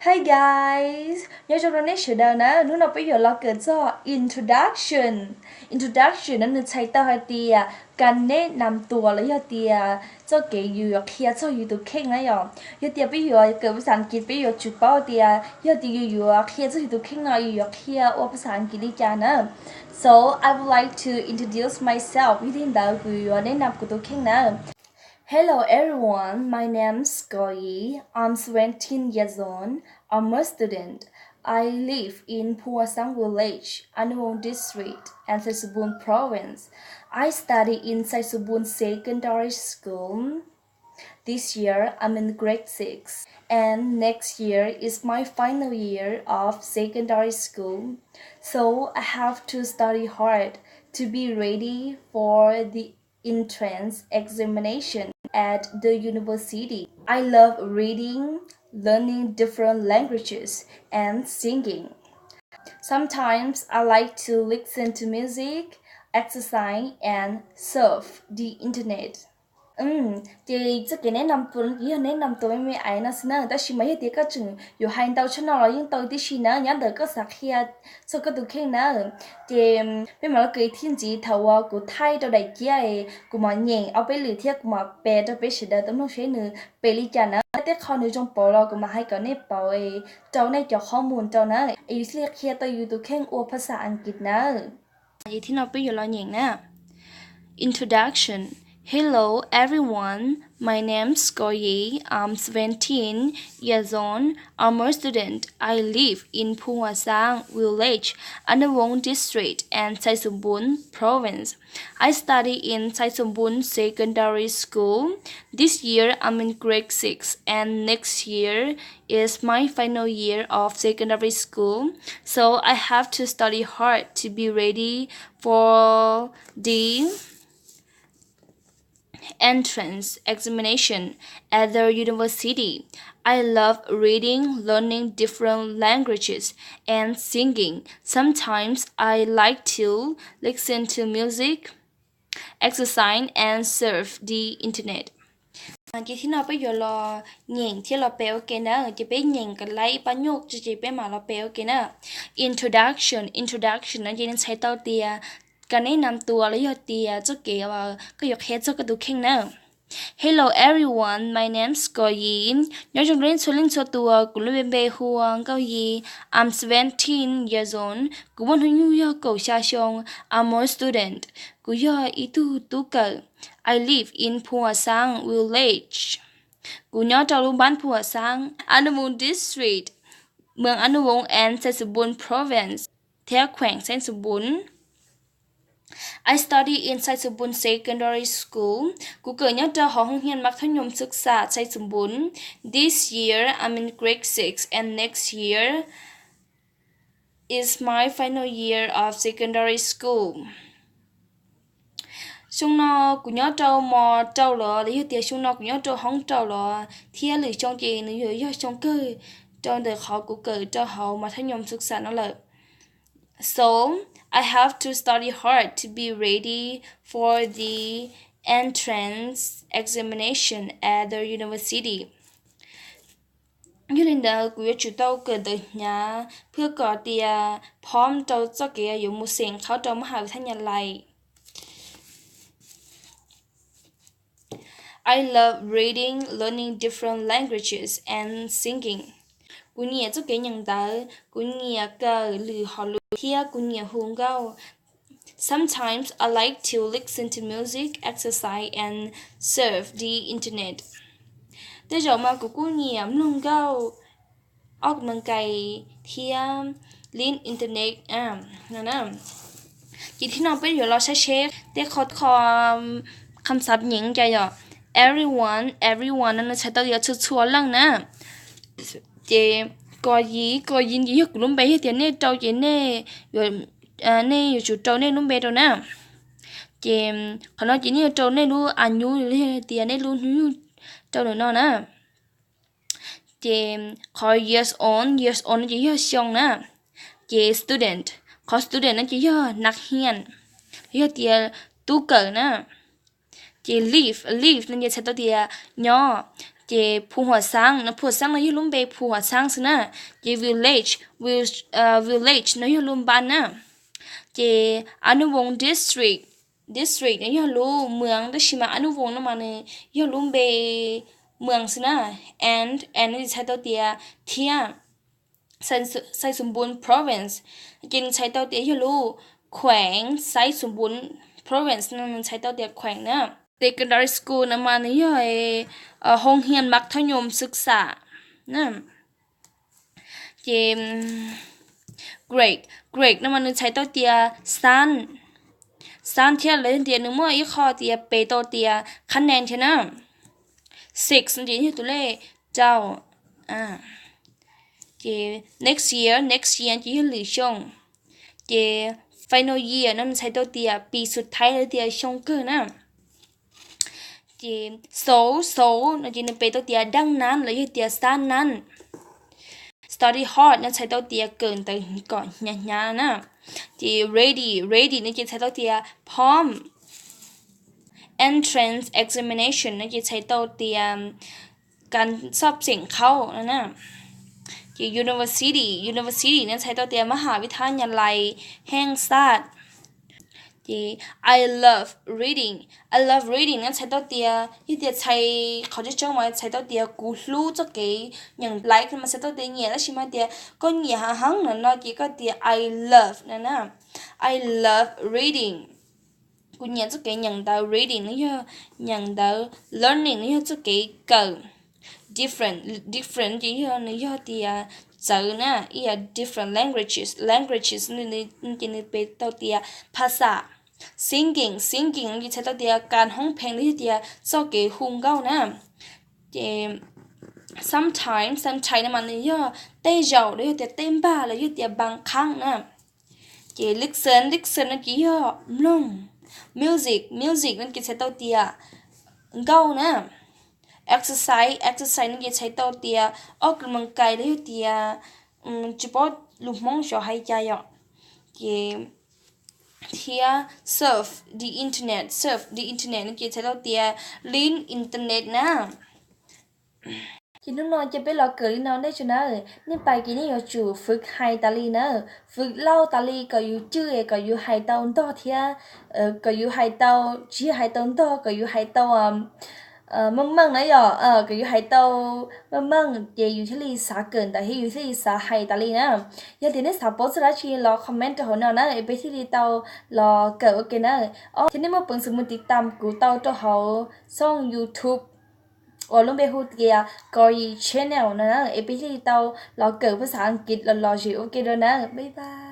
Hi guys, nyob zoo rau nej sawv daws na, hnub no peb yuav los kawm txog introduction. Introduction no nws txhais tau hais tias แนะนำตัว los yog tias txoj kev yus yuav qhia txog yus tus kheej na yom. Yog tias peb yuav kawm phas xas Askiv peb yuav tsum paub tias yog tias yus yuav qhia txog yus tus kheej no yus yuav qhia ua phas xas Askiv li cas na. So I would like to introduce myself. Yog li ntawd kuv yuav แนะนำ kuv tus kheej na. Hello everyone, my name's Kos Yim. I'm seventeen years old. I'm a student. I live in Phu Nga Sang Village, An Luang District, and Sai Sum Pun Province. I study in Sai Sum Pun Secondary School. This year, I'm in grade six, and next year is my final year of secondary school. So I have to study hard to be ready for the entrance examination at the university. I love reading, learning different languages, and singing. Sometimes I like to listen to music, exercise, and surf the internet. Ces txoj kev แนะนำตัว no ces yog แนะนำตัว me me ais no xwb na, tab sis mas yog tias koj tseem yuav hais ntau tshaj no los yeej tau tib si na, nyob ntawm koj xav qhia txog koj tus kheej na. Ces peb mam los kawm ib thij ntxiv, thaum uas kuv thaij rau daim ciab es kuv mam nyeem ob peb lwm thiab kuv mam piav rau peb sawv daws tau mloog seb nws piav li cas na. Tej qho nws zoo pauv los kuv mam hais kom nej pauv es rau nej cov qhob mus rau na, es yus thiaj li qhia tau yus tus kheej ua phas xas Askiv na. Ces thib no peb yuav los nyeem na. Introduction. Hello everyone, my name's Kos Yim. I'm seventeen years old. I'm a student. I live in Phu Nga Sang Village, An Luang District, and Sai Sum Pun Province. I study in Sai Sum Pun Secondary School. This year I'm in grade six, and next year is my final year of secondary school, so I have to study hard to be ready for the entrance examination at the university. I love reading, learning different languages, and singing. Sometimes I like to listen to music, exercise, and surf the internet. Ces thib no peb yuav los nyeem thiab los piav ua ke na, ces peb nyeem kom laib ib pab nyuj ces peb mam los piav ua ke na. Introduction, introduction no ces nws txhais tau tias แนะนำตัว los yog tias txoj kev koj yuav qhia txog koj tus kheej na. Hello everyone, my name's Kos Yim. Nyob zoo rau nej txhua leej txhua tus, kuv lub npe hu ua Nkauj Yim. I'm seventeen years old. Kuv muaj hnub nyoog yog kaum xya xyoo. I'm a student. Kuv yog ib tug tub kawm. I live in Phu Nga Sang Village. Kuv nyob rau lub npab Phu Nga Sang, An Luang District, เมือง An Luang and Sai Sum Pun Province, thiab แขวง Sai Sum Pun. I study in Sai Sum Pun Secondary School. Kuv kawm nyob rau hauv hoob hias mas thab nyom xwb xas Sai Sum Pun. This year I'm in grade six and next year is my final year of secondary school. Xyoo no kuv nyob rau mos rau los, los yog tias xyoo no kuv nyob rau hoob rau los, thiab lwm xyoo ces nws yuav yog xyoo kawg rau ntawm qhov kuv kawm rau hauv mas thab nyom xwb xas no lawm. So I have to study hard to be ready for the entrance examination at the university. Yog li ntawd kuv yuav tsum tau kawm ntawv hnyav เพื่อ kom tias พร้อม rau txoj kev yuav mus xeem qhaub rau mab has thab nyas lais. I love reading, learning different languages and singing. Kuv nyiam txoj kev nyeem ntawv, kuv nyiam kawm lwm hom lus thiab kuv nyiam hu nkauj. Sometimes I like to listen to music, exercise and surf the internet. Tej zaum mas kuv kuj nyiam mloog nkauj, ออกกำลังกาย thiab เล่น internet no. Ces thib no peb yuav los saib seb tej qho qho kham xav nyeem cas yom. Everyone, everyone no nws txhais tau tias txhua txhua leej na. Ces Kos Yim, Kos Yim ces yog kuv lub npe, yog tias nej rau ces nej yuav, nej yuav tsum rau nej lub npe rau na. Ces qhov no ces nej yuav rau nej lub a nyub los yog tias nej lub hnub nyoog rau ntawm no na. Ces qhov years old, years old no ces yog xyoo na. Ces student, qhov student no ces yog นักเรียน, yog tias tub kawm na. Ces live, live no ces txhais tau tias nyob. Ces phu huam xaab no, phu huam xaab no yog lub npe phu huam xaab xwb na. Ces village, village no yog lub npab na. Ces Anuvong district, district no yog lub moos, tab sis mas Anuvong no mas nws yog lub npe moos xwb na. And, and no ces txhais tau tias thiab. Xaixumbun province ces nws txhais tau tias yog lub kheev. Xaixumbun province no nws txhais tau tias kheev na. Secondary school no mas nws yog hoo hian mab thab nyoos xwb xav na. Ces grade, grade no mas nws txhais tau tias xab, xab thiab los yog tias nws muaj ib qho tias pes tau tias khab nees thiab na. Six no ces yog tus lej rau. Ces next year, next year ces yog lwm xyoo. Ces final year no nws txhais tau tias pis xus thaiv los tias xyoo kawg na. Ces xauv, xauv no ces nws pes tau tias daaj nab los yog tias xab nab. Study hard no txhais tau tias kawm ntawv kom hnyav hnyav na. Ces ready, ready no ces txhais tau tias phom. Entrance examination no ces txhais tau tias kas xob xeem khaub no na. Ces university, university no txhais tau tias mab ham vib thab nyas lais heej xaj. Ces I love reading, I love reading no txhais tau tias, yog tias txhais qhov tseeb tseeb mas txhais tau tias kuv hlub txoj kev nyeem, like mas txhais tau tias nyiam, tab sis mas tias koj nyiam heev heev no no ces koj tias I love no na. I love reading. Kuv nyiam txoj kev nyeem ntawv. Reading no yog nyeem ntawv, learning no yog txoj kev kawm. Different, different ces yog nws yog tias txawv na, ib yam different languages, languages ces nws pes tau tias phas xas. Singing, singing no ces txhais tau tias kas hoob pheej los yog tias txoj kev hu nkauj na. Ces sometimes, sometimes no mas nws yog tej zaum los yog tias tej npag los yog tias npaa qhaab na. Ces listen, listen no ces yog mloog. Music, music no ces txhais tau tias nkauj na. Exercise, exercise no ces txhais tau tias ob kws moos kais los yog tias, tsis paub lus Hmoob xyov hais cas yom. Ces thiab surf the internet, surf the internet no ces txhais tau tias lib internet na. Ces hnub no ces peb los kawm li no nej tso na. Nej pais ces nej yuav tsum fwv hais tas li na, fwv lauj tas li kom yus cwj kom yus hais tau ntog thiab, kom yus hais tau, tsis yog hais tau ntog, kom yus hais tau meej meej na yom, kom yus hais tau meej meej ces yus thiaj li xav kawm ntawv thiab yus thiaj li xav hais tas li na. Yog tias nej xav paub txog dab tsi los comment rau hauv no na es peb thiaj li tau los kawm ua ke na. Thiab nej muaj peev xwm mus tiv tam kuv tau rau hauv xoo YouTube uas lub npe hu tias Kori Channel no na es peb thiaj li tau los kawm phas xas Askiv los lom zem ua ke dua na. Bye bye.